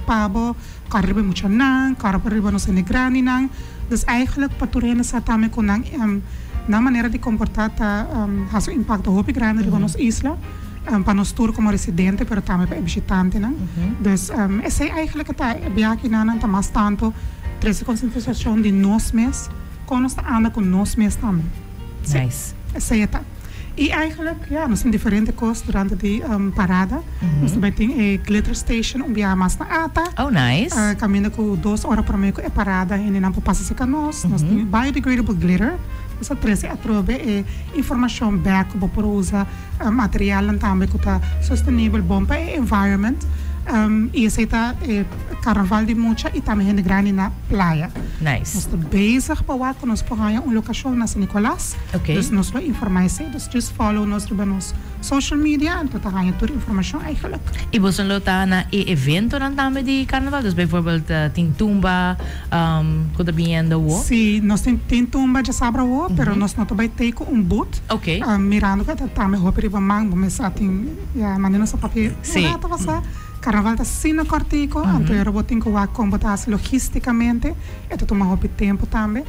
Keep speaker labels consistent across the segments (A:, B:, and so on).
A: pa bo, kòrda riba e muchanan, kòrda riba nos hende grandinan. Dus eigenlijk pa tur hende sa tambe ku nan nan manera di komportá ta hasi un impakto hopi grandi riba nos isla, pa nos tur komo residente pero tambe pa e bishitantenan. Dus esei eigenlijk ta e biakinan ta mas tantu trese konsientisashon di nos mes, kon nos ta anda ku nos mes tambe. Sí, esei e ta. Y eigenlijk, ja, nos tin diferente cos durante di parada. Nos ta bay tin e glitter station un biaha mas na ata.
B: Oh, nice.
A: Caminda cu dos ora prome cu e parada hendenan por pasa cerca nos. Nos tin biodegradable glitter. Nos ta trece atrobe e informacion bek cu bo por usa materialnan tambe cu ta sostenibel, bon pa e environment. Y esey ta e carnaval di mucha y tambe hende grandi na playa.
B: Nice.
A: Nos ta bezig pa wak cu nos por haya un locacion na San Nicolas.
B: Ok.
A: Dus nos lo informa esey. Dus just follow nos riba nos social media anto ta haya tur informacion eigenlijk.
B: Y boso lo ta na e eventonan tambe di carnaval? Dus bijvoorbeeld tin tumba cu ta biniendo awo?
A: Si, nos tin tin tumba djasabra awo, pero nos no ta bay tey cu un boot.
B: Ok.
A: Mirando cu e ta tambe hopi riba man, bo mester a tin, ya, manda nos a papia un rato pasa. Carnaval ta asina cortico, anto ora bo tin cu wak con bo ta haci logisticamente, e ta tuma hopi tempo tambe.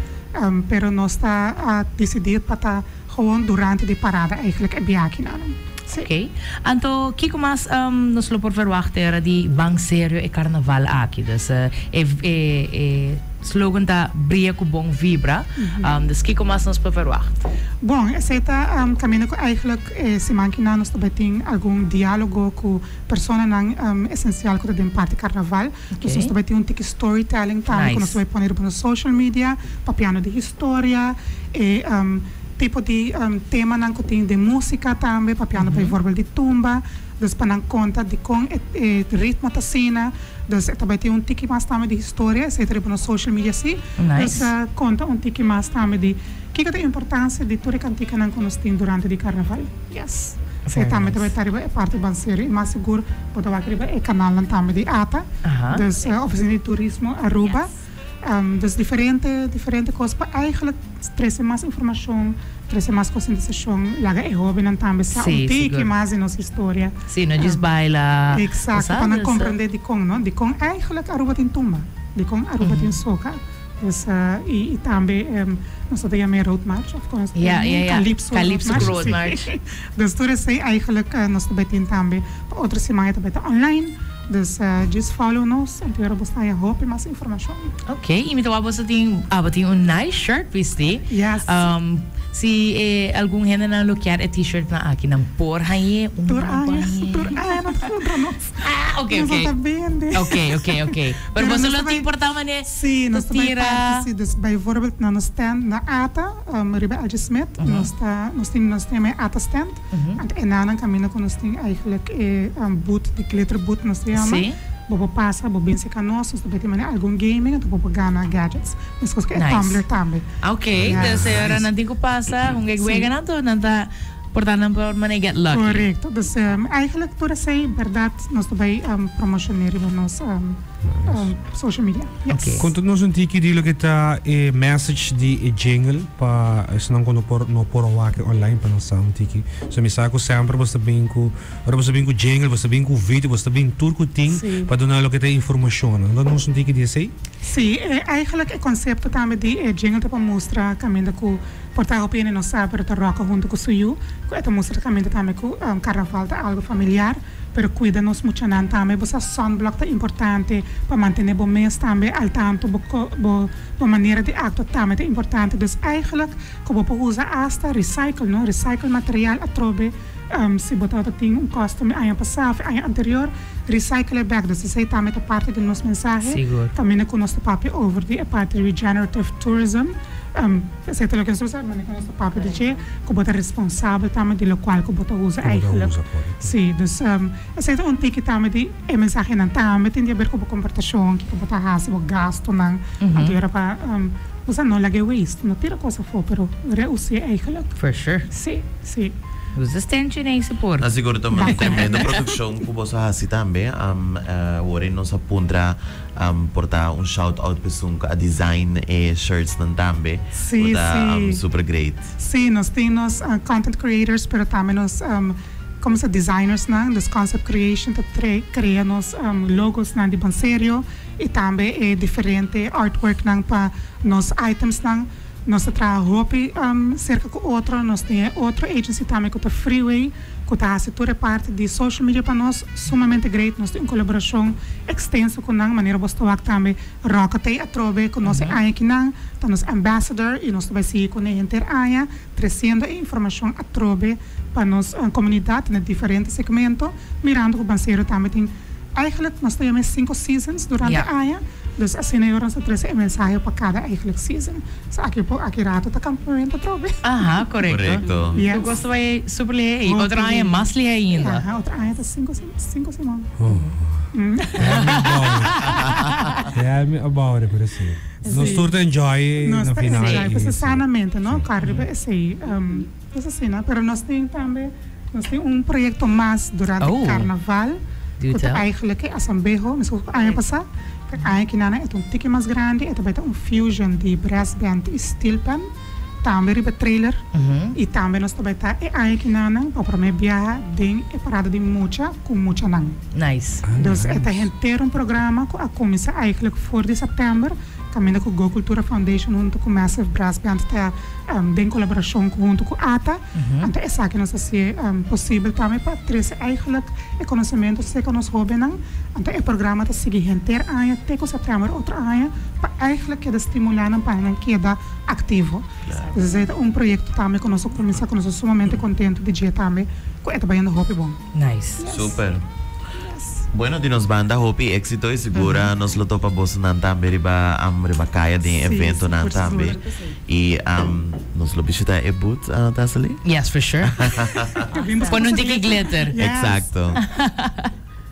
A: Pero nos ta a disidí pa ta gewoon durante di parada eigenlijk e biakinan. Sí.
B: Oké. Anto kiko mas nos lo por verwachta era di Ban Serio e carnaval aki? Dus e e e slogan ta Bria ku bon vibra. Dus kiko mas nos por verwacht?
A: Bon, esei ta kaminda ku eigenlijk e siman kinan nos ta bai tin algun dialogo ku personanan esensial ku ta den parti carnaval. Dus nos ta bai tin un tiki storytelling tambe ku nos ta bai pone riba nos social media, papiando di historia, e tipo di temanan ku tin den musika tambe, papiando bijvoorbeeld di tumba, dus pa nan konta dikon e ritmo ta asina. Dus e ta bai tin un tiki mas tambe di historia, esei ta riba nos social media si. Dus konta un tiki mas tambe di kiko ta e importansia di tur e kantikanan ku nos tin durante di karnaval. Yes. Esei tambe ta bai ta riba e parti ban serio i mas sigur bo ta wak riba e kanalnan tambe di ata, dus Oficina di Turismo Aruba. Dus diferente diferente kos pa eigenlijk trese mas informashon, trese mas konsientisashon, laga e hobennan tambe sa un tiki mas di nos historia.
B: Sí, no djis baila.
A: Eksakto, pa nan komprende dikon, no? Dikon eigenlijk Aruba tin tumba, dikon Aruba tin soka. Dus y y tambe nos ta yama e road march of con
B: Ja, ja, ja.
A: Calypso
B: Calypso road march. Sí.
A: Dus tur esey eigenlijk nos ta bay tin tambe pa otro siman e ta bay ta online. Dus just follow nos en tur bo sta haya hopi mas informacion.
B: Ok, y mi ta wak boso tin abo tin un nice shirt bisti.
A: Yes.
B: Si e algun hendenan lo kier e t-shirt nan aki nan por hañ'e? Unda
A: Tur
B: nan por
A: aña,
B: hañ'e?
A: tur aña nan ta puntra nos.
B: Ah, ok,
A: Nos
B: ok.
A: no ta bende.
B: Ok, ok, ok. Pero
A: Pero
B: boso
A: nos
B: lo
A: ta
B: tin
A: bai
B: por ta mane
A: Sí,
B: ta
A: nos ta bai
B: tira.
A: parti, sí. Dus bijvoorbeeld na nos stand na ATA, riba LG Smit, nos ta, nos tin, nos tin e ATA stand. Anto e nanan kaminda ku nos tin eigenlijk e booth, di glitter booth nos ta yama.
B: Sí.
A: Bo por pasa, bo bin seka nos, nos ta bai tin mane algun gaming, anto bo por gana gadgets. Meskos ku e
B: Nice.
A: tumbler tambe.
B: Ok,
A: Yes.
B: dus e ora nan tin ku pasa, hunga e
A: Sí.
B: weganan, anto nan ta. Por ta nan por manera get lucky.
A: Correcto. Dus eigenlijk tur esey berdad nos ta bay promocioner riba nos social media. Yes.
B: Okay.
C: Konta nos un tiki di loke ta e message di e jingle pa esnan ku no por no por wak online pa nan sa un tiki. So mi sa ku semper bo ta bin ku ora bo ta bin ku jingle bo ta bin ku video bo ta bin tur ku tin
A: Sí.
C: pa duna loke ta e informashonnan. Konta nos un tiki di esey.
A: Sí, eigenlijk e concepto tambe di e jingle ta pa mustra kaminda ku Por ta hopi hende no sa pero ta Rocco hunto cu su yu cu e ta mustra caminda tambe cu carnaval ta algo familiar pero cuida nos muchanan tambe bo sa sunblock ta importante pa mantene bo mes tambe al tanto bo bo bo manera di actua tambe ta importante dus eigenlijk cu bo por usa hasta recycle no recycle material atrobe si bo tabata tin un costume aña pasa of aña anterior recycle e bek dus esey tambe ta parti di nos mensahe caminda cu nos ta papia over di e parti regenerative tourism. Esei ta loke nos ta usa, manera ku nos ta papia di dje, ku bo ta responsabel tambe di lokual ku bo ta usa eigenlijk. Sí, dus esei ta un tiki tambe di e mensahenan tambe tin di haber ku bo komportashon, kiko bo ta hasi, bo gastunan. Anto ora pa bo sa no laga e waste, no tira kos afó, pero reus'é eigenlijk.
B: For sure.
A: Sí, sí.
B: Usa stenchi en ese por.
D: Na sigur ta un tremendo produkshon ku boso a hasi tambe. Awor nos a puntra. Por ta un shout out p'esun ku a design e shirts nan tambe.
A: Sí,
D: Ku ta
A: sí.
D: super great.
A: Sí, nos tin nos content creators pero tambe nos. Como sa designers nan, dus concept creation ta crea nos logos nan di Ban Serio y tambe e diferente artwork nan pa nos items nan. Nos ta traha hopi cerca cu otro, nos tin e otro agency tambe cu ta Freeway cu ta haci tur e parti di social media pa nos, sumamente great, nos tin un colaboracion extenso cu nan, manera bos ta wak tambe Rocco t'ey atrobe cu nos e aña kinan, ta nos ambassador y nos ta bay sigui cune henter aña treciendo e informacion atrobe pa nos comunidad na diferente segmento, mirando cu Ban Serio tambe tin eigenlijk nos ta yama e cinco seasons durante aña, dus asina e ora nos ta trece e mensahe pa cada eigenlijk season. So aki por aki rato ta campamento atrobe.
B: Aha, corecto.
D: Corecto.
A: Yes.
B: Tur cos ta bay super lihe y otro aña mas lihe ainda.
A: Aha, otro aña ta cinco cinco siman.
C: Tell me about it. Tell me about it, pero si. Nos tur ta enjoy
A: Nos
C: na
A: ta
C: final.
A: enjoy,
C: y
A: pues
C: si.
A: sanamente, no? Claro, riba esey. Es asina, pero nos tin tambe, nos tin un proyecto mas durante
B: Oh.
A: carnaval,
B: Do
A: cu ta
B: tell.
A: eigenlijk e Asambeho, mescos cu aña pasa, pero aña kinana e ta un tiki mas grandi, e ta bay ta un fusion di brass band y steel pan, tambe riba trailer, y tambe nos ta bay ta e aña kinana pa prome biaha den e parada di mucha cu muchanan.
B: Nice.
A: Dus e ta henter un programa cu a cuminsa eigenlijk voor di september, Caminda cu Go Cultura Foundation hunto cu Massive Brass Band ta den colaboracion cu hunto cu ata. Anto esaki nos haci posibel tambe pa trece eigenlijk e conocemento cerca nos hobennan. Anto e programa ta sigui henter aña te cu september otro aña pa eigenlijk keda stimula nan pa nan keda activo. Dus esey ta un proyecto tambe cu nos a cuminsa cu nos ta sumamente contento di dje tambe cu e ta bayendo hopi bon.
B: Nice.
D: Super. Bueno di nos banda hopi exito y sigura nos lo topa bosonan tambe riba riba caya den eventonan tambe y nos lo bishita e booth Tessely?
B: Yes for sure. Pon un tiki glitter.
D: Exacto.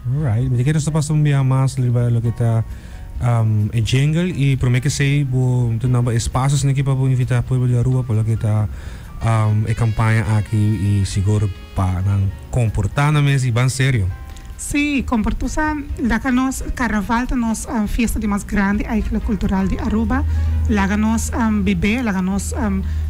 C: Alright, mi ta kere nos ta pasa un bia mas riba loke ta e jingle y prome ke esey bo ta duna bo espacio asina aki pa bo invita pueblo di Aruba pa loke ta e campaña aki y sigur Pa nan comporta nan mes y ban serio.
A: Sí, comporta sa laga nos carnaval ta nos fiesta di mas grandi eigenlijk cultural di Aruba. Laga nos bib'é, laga nos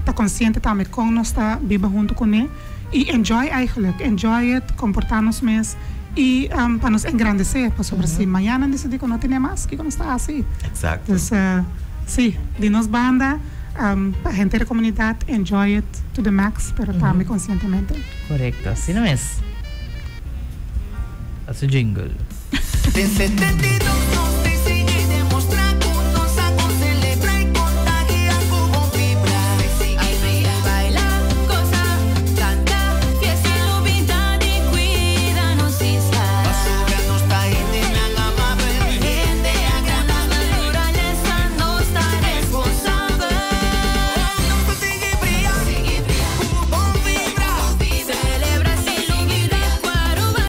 A: ta consciente tambe con nos ta biba hunto cune y enjoy eigenlijk, enjoy it, comporta nos mes y pa nos engrandece pasobra si mañana nan dicidi cu no tene mas kico nos ta haci?
D: Exacto.
A: Dus sí, di nos banda. Pa henter e comunidad enjoy it to the max pero tambe conscientemente.
B: Correcto, asina mes. Haci jingle.
E: Den 72.